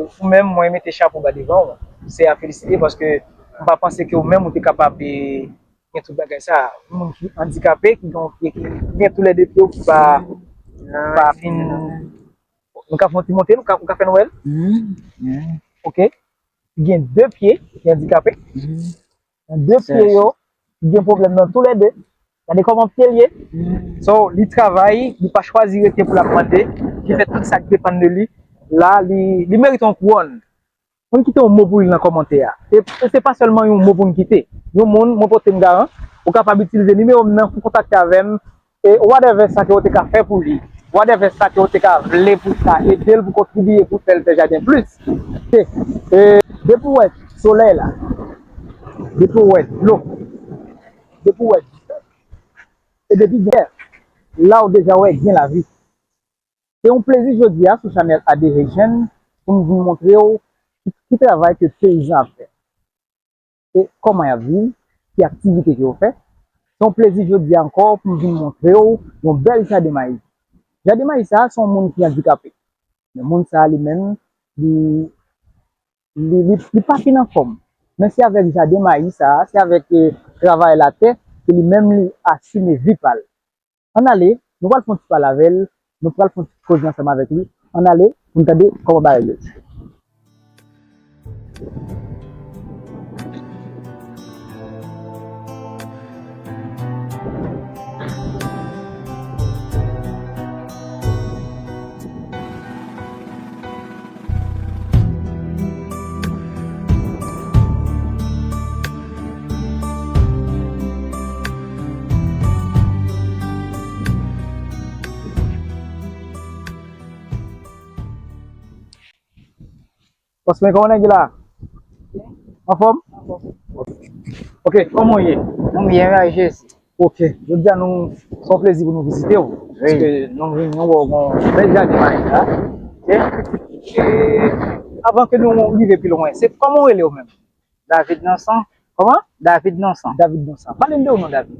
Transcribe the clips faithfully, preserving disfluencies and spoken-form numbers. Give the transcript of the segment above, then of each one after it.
Ou menm, mwen mete chapo ba devan w. Se a felisite paske m pa panse ke ou menm ou te kapab, e, gen tout bagay sa. Yon moun ki andikape, ki gen yon pye ki, ou gen toulède pye w ki pa, ki pa fin. Nou ka fè yon ti monte, nou ka, ou ka fè nou wè l? Ok. Ki gen de pye, ki andikape. Nan de pye yo, li gen pwoblèm nan toulède. Gade kòman pye l ye. So, li travay, li pa chwazi rete pou l ap mande. Li fè tout sa k depann de li. La, li, li merite yon kouwòn. Mwen kite yon mo pou li nan kòmantè a. E, e se pa sèlman yon mo pou n kite. Yon moun, mwen pote m garan, ou kapab itilize nimewo m nan pou kontakte avè m. E whatever sa ke w te ka fè pou li, whatever sa ke w te ka vle pou sa ede l pou kontribiye pou fè l fè jaden plis. Se, e, depi w wè solèy la, depi w wè dlo, depi w wè distans, e depi gen, la w deja wè gen lavi. Se yon plezi jodi a sou chanèl A D Haitian pou m vin montre w ki, ki travay ke peyizan ap fè. E kòman y ap viv, ki aktivite ke yo fè. Se yon plezi jodi a ankò pou m vin montre w yon bèl jaden mayi. Jaden mayi sa a, se yon moun ki andikape. Men moun sa a li menm, li, li, li, li pa fin anfòm. Men se avèk jaden mayi sa a, se avèk, eh, travay latè, ke li menm li asime vi pa l. Ann ale, nou pral fè yon ti pale avè l, nou pral fè yon ti koze ansanm avèk li. Ann ale, pou n tande kòman bagay yo ye. Bòs mwen, kòman nèg yo la? Anfòm? Ok, kòman w ye? Mwen byen, mèsi Jezi. Ok, jodi a nou, se yon plezi pou nou vizite w. Wi. Paske nou vin, nou wè w gen yon bèl jaden mayi la. Ok? E, avan ke nou rive pi lwen, se kòman w rele w menm? David Nonsan. Kòman? David Nonsan. David Nonsan. Pale m de ou non, David.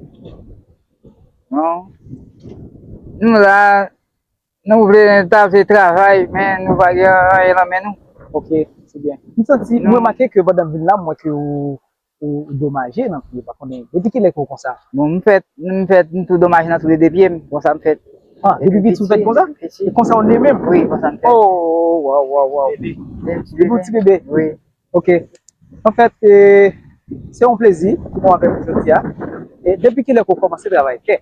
Non. Nou la, nou vle ta vle travay, men nou pa gen anyen nan men nou. Ok, se byen. M santi, m remake ke pandan m vin la, m wè ke ou, ou, ou domaje nan pye, pa konnen. Depi kilè ke w konsa? Bon, m fèt, m fèt, m tou domaje nan tou le de pye m, konsa m fèt. Ah, depi piti ou fèt konsa? Depi piti. E konsa w ne menm? Wi, konsa m fèt. Oh, waw, waw, waw. Depi, depi yon ti bebe? Wi. Ok. Anfèt, eh, se yon plezi pou mwen avèk ou jodi a. E depi kilè ke w kòmanse travay tè?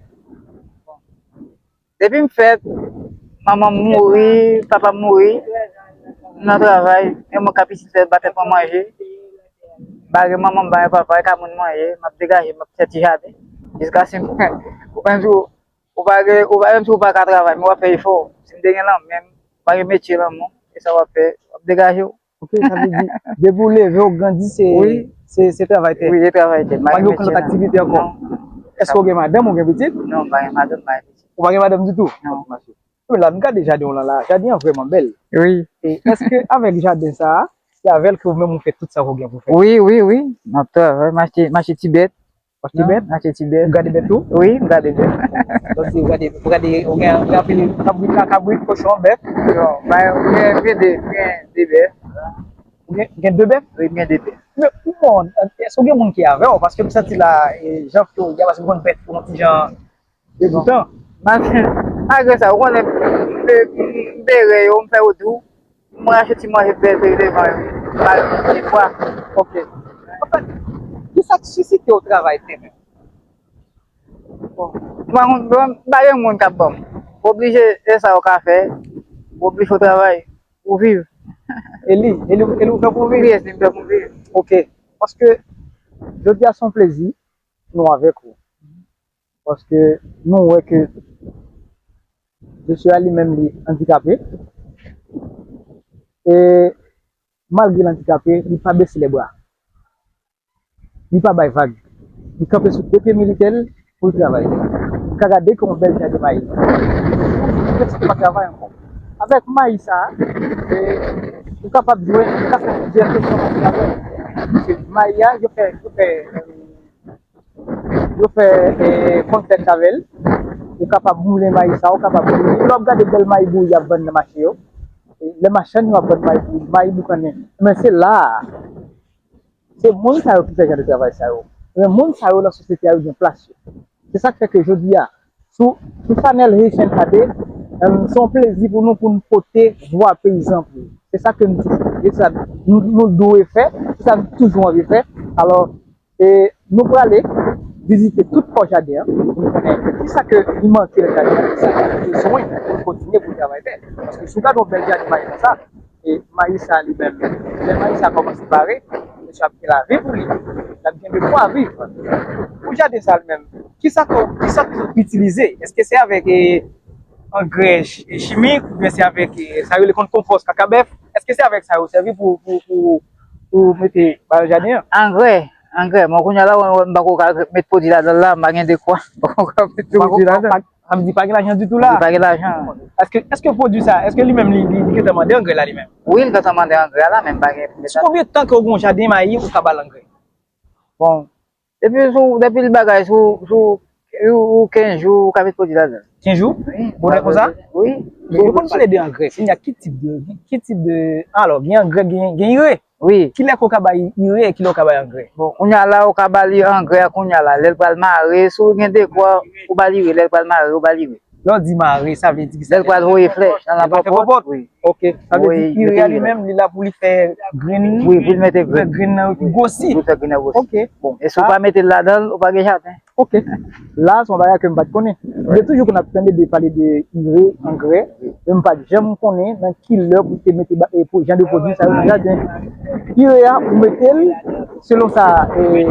Depi m fèt, manman m mouri, papa m mouri, m nan travay, e mwen k ap isit fè batèt mwen manje. M pa gen manman, m pa gen papa, e ka moun mwen ye, m ap degaje, m ap fè ti jaden. Jiskaske m, ou menm si w, ou pa gen, ou pa, menm si w pa ka travay, men w ap fè efò. Si m te gen lanmen, m pa gen metye lanmen, e sa w ap fè, w ap degaje w. Ok, sa vle di, depi w leve, w grandi, se, wi, se, se travay tè. Wi, se travay tè. Pa gen okenn lòt aktivite ankò? Non. Èske w gen madanm, ou gen pitit? Non, m pa gen madanm, m pa gen pitit. Ou pa gen madanm ditou? Non. Wi, la, m gade jaden w lan la. Jaden an vrèman bèl. Wi. E èske avèk jaden sa a, se avè l ke ou menm ou fè tout sa ke w gen pou fè? Wi, wi, wi. M ap travay, m achte, m achte ti bèt. Ou achte bèt? M achte ti bèt. Ou gade bèt tou? Wi, m gade bèt. Donk, ou gade, ou gade, ou gen, ou gen anpil kabrit la, kabrit, kochon, bèf? Non, m gen, m gen de, m gen de bèf. Ou gen, gen de bèf? Wi, m gen de bèf. Men, ou bon, èske ou gen moun ki avè w? Paske m santi la, e, jan ke w ye a, paske m konn bèt pou yon ti jan degoutan. Malgre sa, ou konnen, m, m, m bere yo, m fè yo dou. M rache ti manje bèl te devan yo. M ba yo ti pwa. Ok. Anfèt, kisa k sisite w travay tè menm? Bon, m pa konn, bon, m pa gen moun k ap ban m. M oblije, se sa w ka fè. M oblije w travay pou w viv. E li, e li, e li w fè pou w viv? Wi, e li m fè pou m viv. Ok. Paske, jodi a se yon plezi, nou avèk ou. Paske nou wè ke mesye a li menm li andikape. E malgre l andikape, li pa bese lè bra. Li pa bay vag. Li kanpe sou de pye militè l pou l travay. Ou ka gade kòman bèl jaden mayi. Li prèske pa travay ankò. Avèk mayi sa a, e, ou kapab jwenn, ou ka fè plizyè kesyon ansanm avè l. Paske mayi a, yo fè, yo fè, yo fè, e, konfèt avè l. Ou kapab moulen mayi sa, ou kapab moulen. Lè w ap gade bèl mayi bouyi y ap vann nan mache yo, Lè machann yo ap vann mayi pou li, mayi boukannen. Men se la a. Se moun sa yo ki fè jan de travay sa yo. Men moun sa yo nan sosyete a, yo gen plas yo. Se sa k fè ke jodi a, sou, sou chanèl Haitian Ade, em, se yon plezi pou nou, pou n pote vwa peyizan pou yo. Se sa ke nou toujou vle, se sa nou, nou dwe fè, se sa nou toujou anvi fè. Alò, e nou prale vizite tout pò jaden an, pou nou konnen kisa ke li manke nan jaden an, kisa ke li bezwen pou l kontinye pou l travay bèl. Paske si w gade yon bèl jaden mayi konsa, e mayi sa li menm, lè mayi sa kòmanse pare, mesye ap gen lavi pou li. L ap gen de kwa viv. Pou jaden sa li menm, kisa ke, kisa ke w itilize? Èske se avèk, e, angrè chi-, chimik, oubyen se avèk, e, sa yo rele konn konpòs kaka bèf? Èske se avèk sa yo sèvi pou, pou, pou, pou mete ba jaden an? Angrè, angrè. Bon, kounye a la, m pa ko ka met pwodui ladan l la, m pa gen dekwa. M pa ko ka met pwodui ladan. Sa vle di pa gen lajan ditou la? Wi, pa gen lajan. Èske, èske pwodui sa, èske li menm li, li, li gentan mande angrè la li menm? Wi, li gentan mande angrè la, men m pa gen. Sou konbyen tan ke w gen yon jaden mayi ou ka ba l angrè? Bon, depi sou, depi l bagay sou, sou, ou, ou kenz jou, ou ka met pwodui ladan l. Kenz jou? Wi. Bonè konsa? Wi. Men yo konn pale de angrè. Kounye a ki tip de, ki tip de, alò, gen angrè, gen, gen ire. Wi. Kilè ke w ka bay ire, kilè w ka bay angrè? Bon, kounye a la, ou ka ba li angrè a kounye a la. Lè l pral mare, si w gen dekwa, ou ba li ire. Lè l pral mare, ou ba li ire. Lè w di mare, sa vle di ki sa? Lè l pral voye flè nan, nan pòpòt. Wi. Ok. Sa vle di ire a li menm, li la pou li fè grenn. Wi, pou l mete grenn. Fè grenn nan gwosi. Pou l fè grenn nan gwosi. Ok. Bon. E si w pa mete l ladan l, ou pa gen jaden. Ok. La, se yon bagay ke m pa t konnen. M te toujou konn ap tande de pale de ire, angrè, men m pa t janm konnen nan ki lè pou te mete ba, e, pou jan de pwodui sa yo nan jaden. Ire a, ou mete l selon sa, e,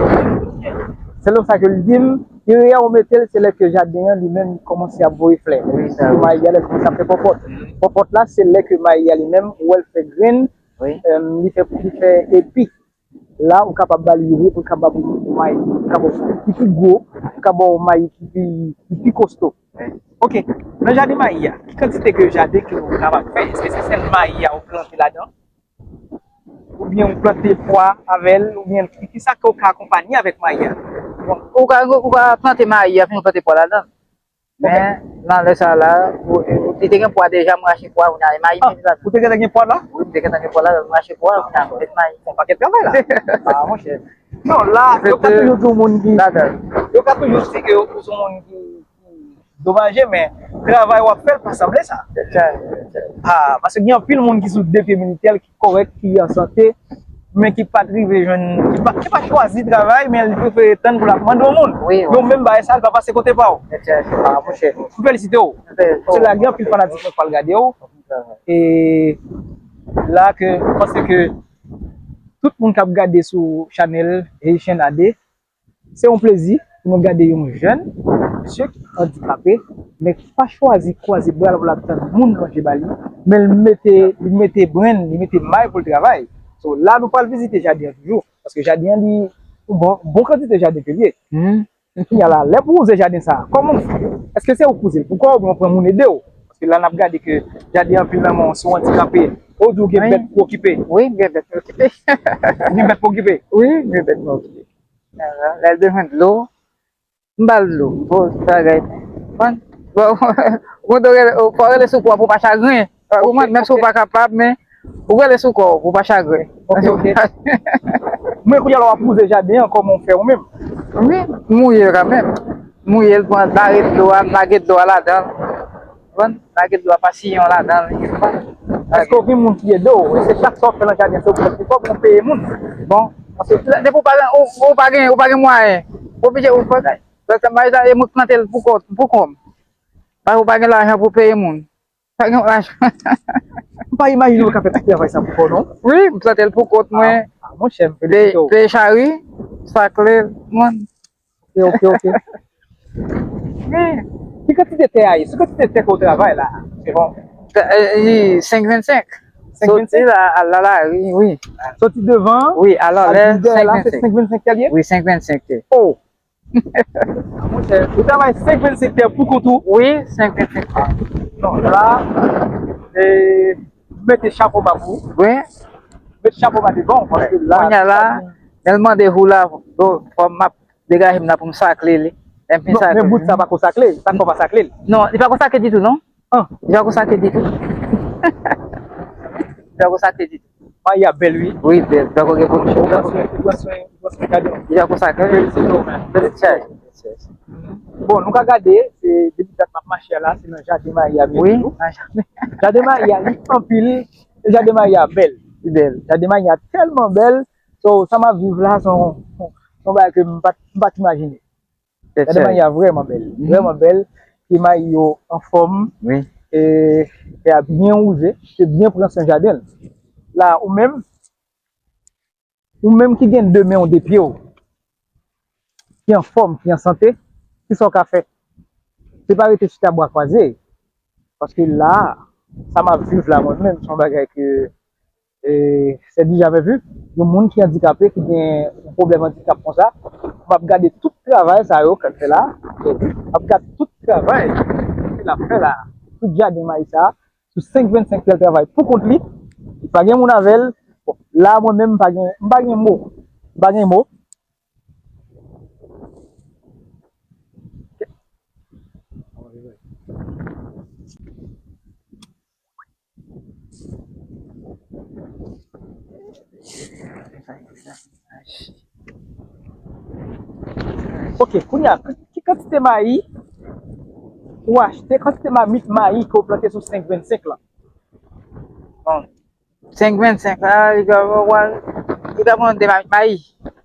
selon sa ke l di m, ire a, ou mete l, se lè ke jaden an li menm kòmanse ap voye flè. Wi, sa, wi. Mayi a, lè l kòmanse ap fè pòpòt. Pòpòt la, se lè ke mayi a li menm, ou wè l fè grenn, wi, e, li fè, li fè epi. La, ou kapab ba li ire pou l ka ba w mayi ki pi gwo, pou l ka ba w mayi ki pi, ki pi kosto. Ok, nan jaden mayi a, ki kantite ke jaden ke ou kapab fè? Èske se sèl mayi a ou plante ladan? Oubyen ou plante pwa avè l, oubyen ki, ki sa ke ou ka akonpanye avèk mayi a? Bon, ou ka, ou ka plante mayi a, epi ou plante pwa ladan. Men, nan lè sa la, ou, ou, li te gen pwa deja, m rache pwa, kounye a, e mayi vini la. Ou te gentan gen pwa la? Wi, m te gentan gen pwa la, m rache pwa, kounye a, m met mayi. Yon pakèt travay la. Ah, monchè. Non, la, yo ka toujou di yon moun ki, yo ka toujou di ke ou se yon moun ki, ki domaje, men travay w ap fè l pa sanble sa. Ah, paske gen anpil moun ki sou de pye militè, ki kòrèk, ki an sante, men ki pa t rive jwenn, ki pa, ki pa chwazi travay, men li prefere tann pou l ap mande yon moun. Wi, wi. Yon menm bagay sa, l pa pase kote pa w. Ah, monchè. M felisite w. Paske la, gen anpil fanatik mwen k pral gade w. E la ke, m panse ke tout moun k ap gade sou chanèl Haitian A D, se yon plezi pou nou gade yon jèn mesye ki andikape, men ki pa chwazi kwaze bra l pou l ap tann moun ranje ba li, men l mete, li mete brenn, li mete may pou l travay. So, la, nou pral vizite jaden an toujou, paske jaden an, li, yon bon, bon kantite jaden ke l ye. Kounye a la, lè pou wouze jaden sa a, kòman w fè? Èske se ou k wouze l pou kò w oubyen w pran moun ede w? Paske la, n ap gade ke jaden an anpil nan men w, si w andikape, ou di w gen bèt pou okipe. Wi, m gen bèt pou okipe. Ou gen bèt pou okipe? Wi, m gen bèt pou okipe. Lè l bezwen dlo, m ba l dlo. Bon, bagay. Bon, bon, ou rele, ou pa rele sou kò pou pa chagren. Ou konprann, menm si ou pa kapab, men ou rele sou kò w pou pa chagren. Ok, ok. Men kounye a la w ap wouze jaden an, kòman w fè ou menm? Wi, m wouye l kanmenm. M wouye l, pran, bare dlo a, m lage dlo a ladan l. Konprann? Lage dlo a, pa siyon ladan l. Èske w gen moun ki ede w? Èske chak sa w fè nan jaden se ou ki mete kòb ou peye moun? Bon, paske depi w pa gen, ou, ou pa gen, ou pa gen mwayen, ou oblije ou fè bagay. Paske bagay sa, e mwen k plante l pou kò, pou kò m. Paske ou pa gen lajan pou peye moun. Pa gen lajan. M pa imajine w ka fè tout travay sa pou kò w, non. Wi, m plante l pou kont mwen. Ah, ah, monchè, m felisite w. Peye chari, sakle, mwen. Ok, ok, ok. Ki kantite tè a ye? Sou kantite tè ke w travay la? Se bon. Senk vennsenk. Senk vennsenk? Soti la, al la lari, wi. Soti devan, wi, al anlè, senk vennsenk. Senk vennsenk tè l ye? Wi, senk vennsenk tè. Oh! Monchè, ou travay senk vennsenk tè pou kont ou? Wi, senk vennsenk tè. Non, la, e, mete chapo ba pou ou. Wi. Mete chapo ba devan w, paske la, kounye a la, lè l mande jou la, bon, fò m ap degaje m la pou m sakle li. Lè m fin sakle. Non, men bout sa pa ko sakle, sa fò pa sakle l. Non, li pa ko sakle ditou, non. Ah, li pa ko sakle ditou. tankou sa te di. Mayi a bèl, wi. Wi, bèl. Tankou gen pwodiksyon. Ou pran swen, ou pran swen, ou pran swen jaden an. Jan konsa, ke. Felisite w, men. Felisite w. Bon, nou ka gade, se depi dat m ap mache a la, se nan jaden mayi a m ye toujou. Jaden mayi a, li anpil, e jaden mayi a bèl. Li bèl. Jaden mayi a tèlman bèl, so, sa m ap viv la, se yon, se yon bagay ke m pa t, m pa t imajine. Jaden mayi a vrèman bèl, vrèman bèl. Pye mayi yo anfòm. Wi. E tè a byen wouze, se byen pran swen jaden l. La, ou menm, ou menm ki gen de men w, de pye w, ki anfòm, ki an sante, ki sa w ka fè? Se pa rete chita bra kwaze. Paske la, sa m ap viv la mwen menm, se yon bagay ke e, c'est du jamais vu. Yon moun ki andikape, ki gen yon pwoblèm andikap konsa, m ap gade tout travay sa yo k ap fè la, m ap gade tout travay ke l ap fè la, tout jaden mayi sa, sou senk vennsenk ke l travay pou kont li, li pa gen moun avè l. Bon, la, mwen menm, m pa gen, m pa gen mo. M pa gen mo. Ok, kounye a, ki kantite mayi ou achte, kantite mamit mayi ke w plante sou senk vennsenk lan? Bon, senk vennsenk la, li ka, li ka pran de mamit mayi.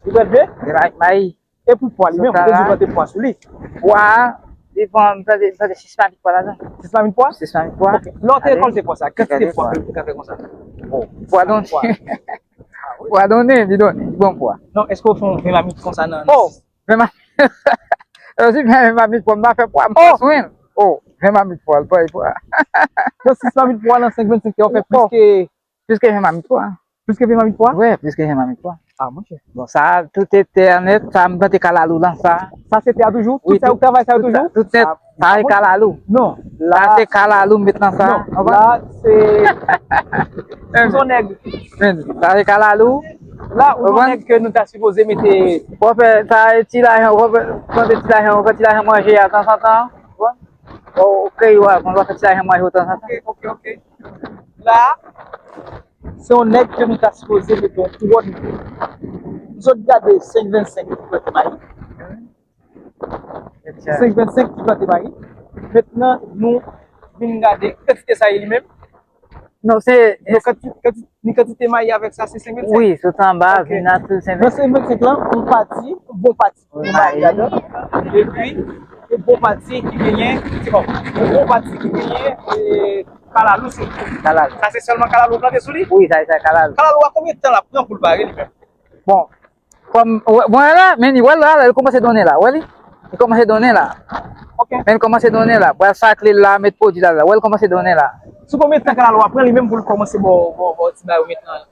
Li pran de? De mamit mayi. E pou pwa li menm, ou te di w plante pwa sou li. Pwa, li pran, m plante, m plante sis mamit pwa ladan. Sis mamit pwa? Sis mamit pwa. Ok. Lè w te rekòlte pwa sa, kantite pwa ke w te ka fè konsa? Bon, pwa donnen. Pwa donnen, li donnen, li bon pwa. Non, èske w fè yon ven mamit konsa nan? Oh! Ven mamit. Yo di ven mamit pwa, m pa fè pwa, m pran swen l. Oh, ven mamit pwa, l pa pwa. Nan sis mamit pwa nan senk vennsenk, te w fè plis ke Plis ke ven mamit pwa. Plis ke ven mamit pwa? Wi, plis ke ven mamit pwa. Ah, monchè. Bon, sa, tout se tè nèt, sa, m plante kalalou lan sa. Sa se tè a toujou? Tout sa, ou travay sa yo toujou? Tout nèt, sa se kalalou. Non, la. Sa se kalalou m met lan sa. Non, la, se. Ou se yon nèg. Sa se kalalou. La, ou se yon nèg ke nou ta sipoze mete. Ou fè sa, ti lajan, ou fè, plante ti lajan, ou fè ti lajan manje a tanzantan. Ou kreye, ou fè ti lajan manje tanzantan. Ok, ok, ok. La, se yon nèg ke nou ta sipoze mete yon kouwòn. Nou sot gade senk vennsenk ki plante mayi. Senk vennsenk ki plante mayi. Mentnan, nou vin gade kantite sa ye li menm. Non, se. Non, kanti-, kanti-, ni kantite mayi avèk sa, se senk vennsenk? Wi, sot anba, ok, vin nan senk vennsenk. Nan senk vennsenk lan, yon pati, yon bon pati. Wi, mayi ladan. Epi, yon bon pati ki genyen, se bon, yon bon pati ki genyen, e, kalalou sou li. Kalalou. Sa se sèlman kalalou w plante sou li? Wi, sa, sa kalalou. Kalalou a konbyen tan l ap pran pou l pare li menm? Bon, kòm, wè, bon, la, men li, wè, la, la, li kòmanse donnen la, wè li? Li kòmanse donnen la. Ok. Men li kòmanse donnen la. Pral sakle l la, met pwodui la, la. Wè, li kòmanse donnen la. Sou konbyen tan kalalou a pran li menm pou l kòmanse ba w, ba w, ba w ti bagay ou met nan?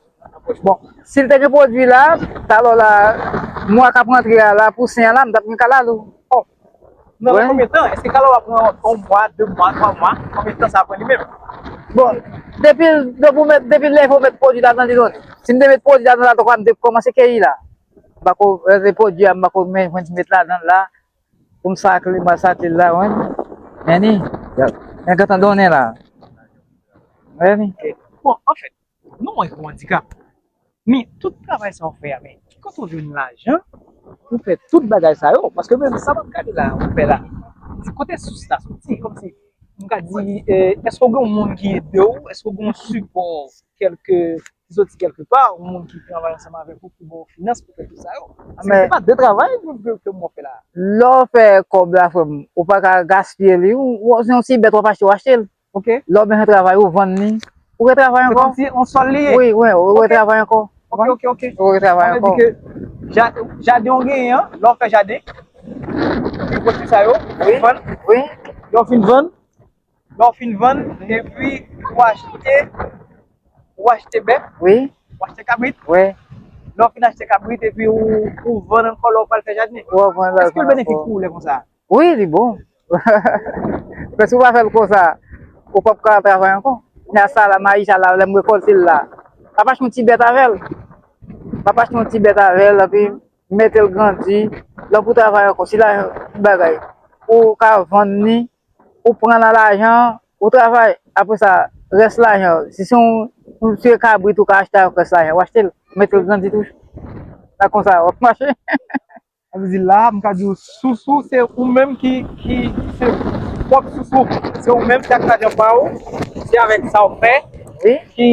Bon, si l te gen pwodui la, talè la, mwa k ap rantre a la, pou sen an la, m t ap gen kalalou. Oh. Nan konbyen tan? Èske kalalou a pran yon mwa, de mwa, twa mwa? Konbyen tan sa pran li menm? Bon, depi, depi w met, depi lè w met pwodui ladan li donnen. Si m te met pwodui ladan la, m te kòmanse keyi la. M pa ko, e, pwodui a, m pa ko men, men met ladan la. Pou m sakle, m sakle la, wi. Men ni, men gentan donnen la. Wi. Ok. Bon, anfèt, nou wè ou andikape. Men tout travay sa w fè a, men ki kote w jwenn lajan pou fè tout bagay sa yo? Paske menm sa m ap gade la, ou fè la, se kote sous la soti? Kòmsi, m ka di, eh, èske w gen yon moun ki ede w? Èske w gen yon sipò kèlke, ki soti kèlke pa, yon moun ki travay ansanm avèk ou, ki ba w finans pou fè tout sa yo? Paske se pa de travay ke, ke, ke m wè w fè la. Lè w fè kòb la, frè m, ou pa ka gaspiye li, ou, ou, se yon ti bèt w ap achte, w achte l. Ok. Lè w bezwen travay, ou vann li. Ou retravay ankò. Se kòmsi yon sòl li ye. Wi, wi, ou retravay ankò. Ok, ok, ok. Ou retravay ankò. Sa vle di ke ja-, jaden w genyen an, lè w fè jaden, ou pwodui sa yo, ou vann. Wi. Lè w fin vann, lè w fin vann, epi ou achte, ou achte bèf, wi, ou achte kabrit. Wi. Lè w fin achte kabrit, epi ou, ou vann ankò lè w pral fè jaden. Ou vann ankò. Èske l benefik pou ou lè konsa? Wi, li bon. Men si w pa fè l konsa, ou p ap ka travay ankò. Kounye a sa la, mayi sa la, lè m rekòlte l la, m ap achte yon ti bèt avè l. M ap achte yon ti bèt avè l, epi mete l grandi. Lè pou travay ankò, si la bagay, ou ka vann li, ou pran nan lajan, ou travay. Apre sa, rès lajan, si se yon, Ou se kabrit ou ka achte avèk rès lajan. Ou achte l, ou mete l grandi tou. La konsa, w ap mache. Sa vle di la, m ka di w, sousou, se ou menm ki, ki, se pwòp sousou. Se ou menm ki ak lajan pa w, se avèk sa w fè, wi, ki,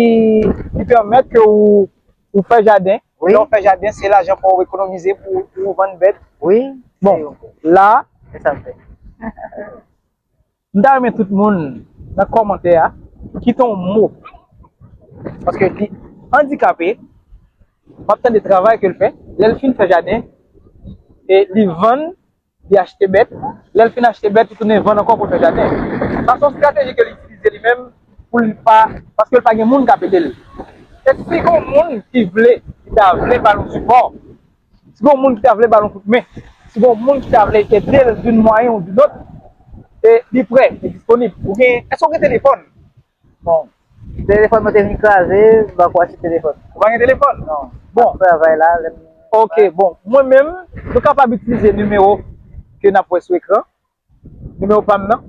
ki pèmèt ke ou, ou fè jaden. Wi. Lè w fè jaden, se lajan pa w ekonomize pou, pou w vann bèt. Wi. Bon, la, se sa m fè. M ta renmen tout moun nan kòmantè a kite yon mo. Paske li andikape, m ap tande travay ke l fè. Lè l fin fè jaden, e li vann, li achte bèt. Lè l fin achte bèt, li tounen vann ankò pou l fè jaden. Sa se yon estrateji ke li itilize li menm pou li pa, paske l pa gen moun k ap ede l. E si gon moun ki vle, ki ta vle ba l yon sipò, si gon moun ki ta vle ba l yon kout men, si gon moun ki ta vle ede l d'une moyen ou d'une autre, e li prè, li disponib. Ou gen, èske w gen telefòn? Bon, telefòn mwen te vin kraze, m pa ko achte telefòn. Ou pa gen telefòn? Non. Bon. Travay la, lè m... Ok, bon. Mwen menm, nou kapab itilize nimewo ke n ap wè sou ekran. Nimewo pa m nan.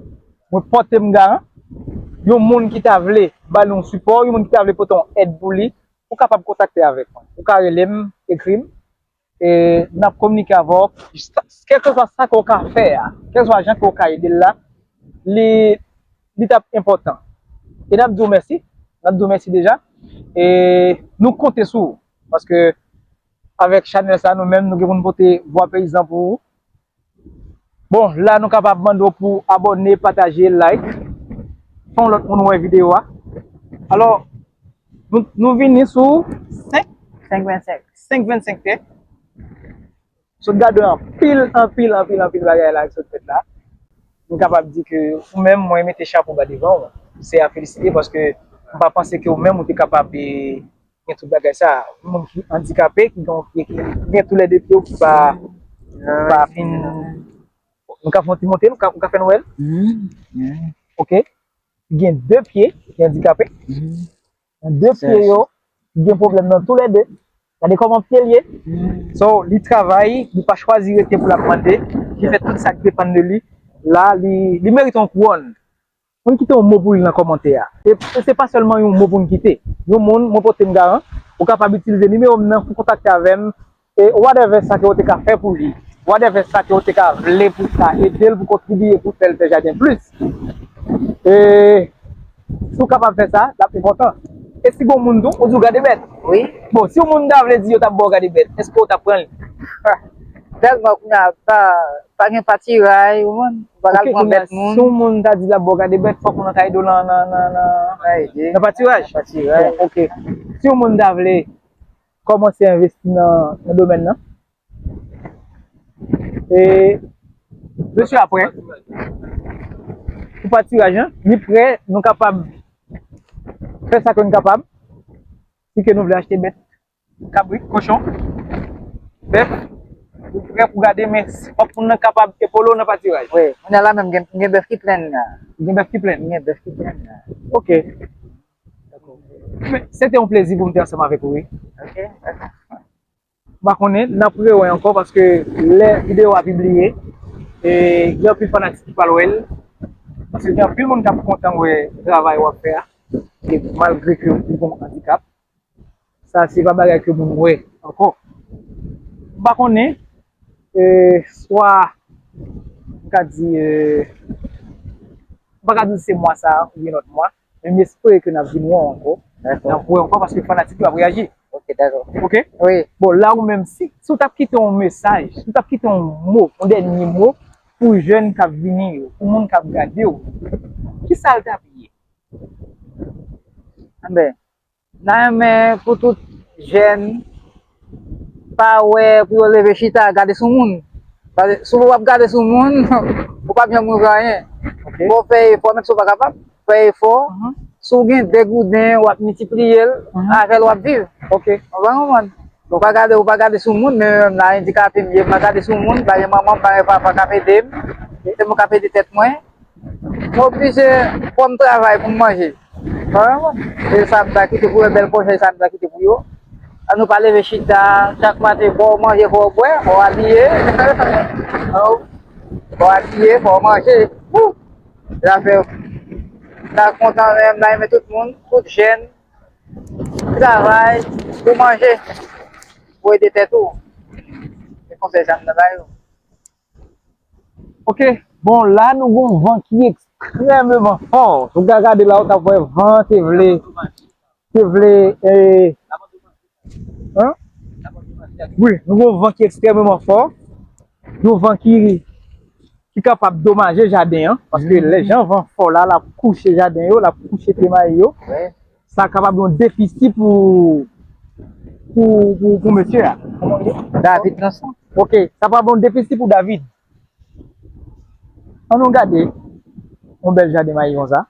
Mwen pote m garan. Yon moun ki ta vle ba l yon sipò, yon moun ki ta vle pote yon èd pou li, ou kapab kontakte avèk mwen. Ou ka rele m, ekri m. E n ap kominike avè w. Sa, kèlkeswa sa ke w ka fè a, kèlkeswa jan ke w ka ede l la, li, li t ap enpòtan. E n ap di w mèsi. N ap di w mèsi deja. E nou konte sou ou. Paske avèk chanèl sa, nou menm, nou gen pou n pote vwa peyizan pou ou. Bon, la nou kapab mande w pou abòne, pataje, like. Fè yon lòt moun wè videyo a. Alò, nou, nou vini sou senk, senk vennsenk. Senk vennsenk tè. Sot gade anpil, anpil, anpil, anpil bagay la ki sot fèt la. M kapab di ke ou menm, mwen mete chapo ba devan w. Se a felisite paske m pa panse ke ou menm ou te kapab, e, gen tout bagay sa. Yon moun ki andikape, ki gen, ki, ki gen toulède pye w ki pa, ki pa fin. Nou ka fè yon ti monte, nou ka, ou ka fè n wè l? Mhm. Mhm. Ok. Gen de pye ki andikape. Mhm. Nan de pye yo, gen pwoblèm nan toulède. Gade kòman pye l ye. Mhm. So, li travay, li pa chwazi rete pou l ap mande, li fè tout sa k depann de li. La, li, li merite yon kouwòn. Ann kite yon mo pou li nan kòmantè a. E, e se pa sèlman yon mo pou n kite. Yon moun, mwen pote m garan, ou kapab itilize nimewo m nan pou kontakte avè m, e whatever sa ke w te ka fè pou li, whatever sa ke w te ka vle pou ta ede l, pou kontribiye pou fè l fè jaden plis. E si w kapab fè sa, l ap enpòtan. E si gon moun tou, ou di w gade bèt. Wi. Bon, si yon moun ta vle di yo t ap ba w gade bèt, èske w t ap pran li? Tèlman kounye a, pa, pa gen patiray, ou konprann? Ou pa ka al pran bèt moun. Ok, kounye a, si yon moun ta di l ap ba w gade bèt, fòk moun nan ta ede w nan, nan, nan, nan, nan patiraj. Nan patiraj. Bon, ok. Si yon moun ta vle kòmanse envesti nan, nan domèn nan, e mesye a prè pou patiraj lan, li prè, nou kapab fè sa ke nou kapab. Si ke nou vle achte bèt, kabrit, kochon, bèf, ou prè pou gade, men fòk moun nan kapab epole w nan patiraj. Wi, kounye a la menm, gen, gen bèf ki plenn la. Gen bèf ki plenn? Gen bèf ki plenn la. Ok. Dakò. Men, se te yon plezi pou m te ansanm avèk ou, wi. Ok, dakò. M pa konnen, n ap rewè ankò paske lè videyo a pibliye, e, gen anpil fanatik ki pral wè l. Paske gen anpil moun k ap kontan wè travay w ap fè a. E malgre ke ou gen yon andikap, sa se pa bagay ke moun wè ankò. M pa konnen, e, swa, m ka di, e, m pa ka di se mwa sa a oubyen lòt mwa, men m espere ke n ap vin wè w ankò. Dakò. N ap wè w ankò paske fanatik yo ap reyaji. Ok, dakò. Ok? Wi. Bon, la ou menm, si, si w t ap kite yon mesaj, si w t ap kite yon mo, yon dènye mo pou jèn k ap vini yo, pou moun k ap gade w, kisa l t ap ye? Anben, n a renmen pou tout jèn pa wè pou yo leve chita gade sou moun. Paske si w ap gade sou moun, ou p ap janm rive anyen. Ok. Fò w fè efò, menm si w pa kapab, fè efò. Mhm. Si w gen de gouden, w ap miltipliye l, mhm, avè l w ap viv. Ok. Ou pa konprann? Ou pa gade, ou pa gade sou moun, men menm la, andikape m ye, m pa gade sou moun, m pa gen manman, m pa gen papa k ap ede m. Se mwen k ap ede tèt mwen. Mwen oblije fò m travay pou m manje. Ou pa konprann? Se sa m ta kite pou yo, bèl konsèy sa m ta kite pou yo. Ann nou pa leve chita, chak maten fò w manje, fò w bwè, fò w abiye. Fò w abiye, fò w manje. Wou! Zafè, m ta kontan, men m ta renmen tout moun, tout jèn, travay, pou manje, pou ede tèt ou. Se konsèy sa m ta ba yo. Ok, bon, la nou gon van ki ekstrèmeman fò. Si w ka gade la, ou t ap wè van te vle, te vle, eh, hein? Wi, nou gon van ki ekstrèmeman fò. Yon van ki, ki kapab domaje jaden an. Paske lè jan van fò la, l ap kouche jaden yo, l ap kouche pye mayi yo. Sa kapab yon defisi pou, pou, pou, pou mesye a. Kòman li ye? David Vincent. Ok, sa kapab yon defisi pou David. Ann nou gade yon bèl jaden mayi konsa.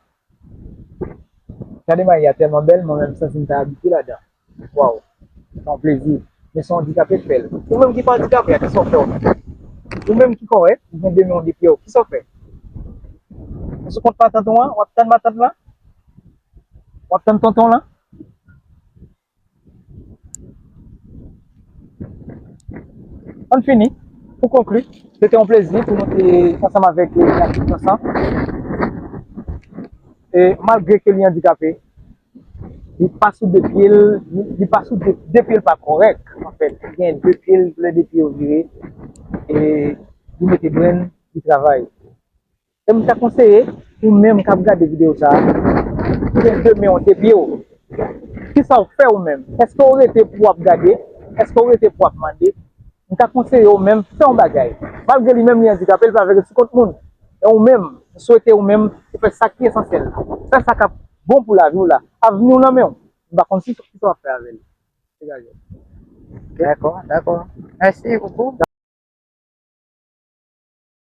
Jaden mayi a tèlman bèl, mwen menm m santi m ta abite ladan. Waw, se yon plezi. Men se yon andikape k fè l. Ou menm ki pa andikape a, kisa w fè ou menm? Ou menm ki kòrèk, ou gen de men w, de pye w, kisa w fè? Ou sou kont matant ou an, w ap tann matant lan? W ap tann tonton lan? Ann fini. Pou konkli, se te yon plezi pou nou te ansanm avèk David Vincent. E malgre ke li andikape, li pa sou de pye l, li, li pa sou de, de pye l pa kòrèk, anfèt. Li gen de pye l, lè de pye yo vire, e li mete brenn, li travay. E m ta konseye ou menm k ap gade videyo sa a, ou gen de men w, de pye w, kisa w fè ou menm? Èske w rete pou w ap gade? Èske w rete pou w ap mande? M ta konseye ou menm fè yon bagay. Malgre li menm li andikape, li pa vle ret sou kont moun. E ou menm, m swete ou menm ou fè sa ki esansyèl la. Fè sa k ap bon pou lavi w la. Avni w nan men w. M pa konn si kisa w ap fè avè l. Degaje w. Dakò, dakò. Mèsi, Poupou.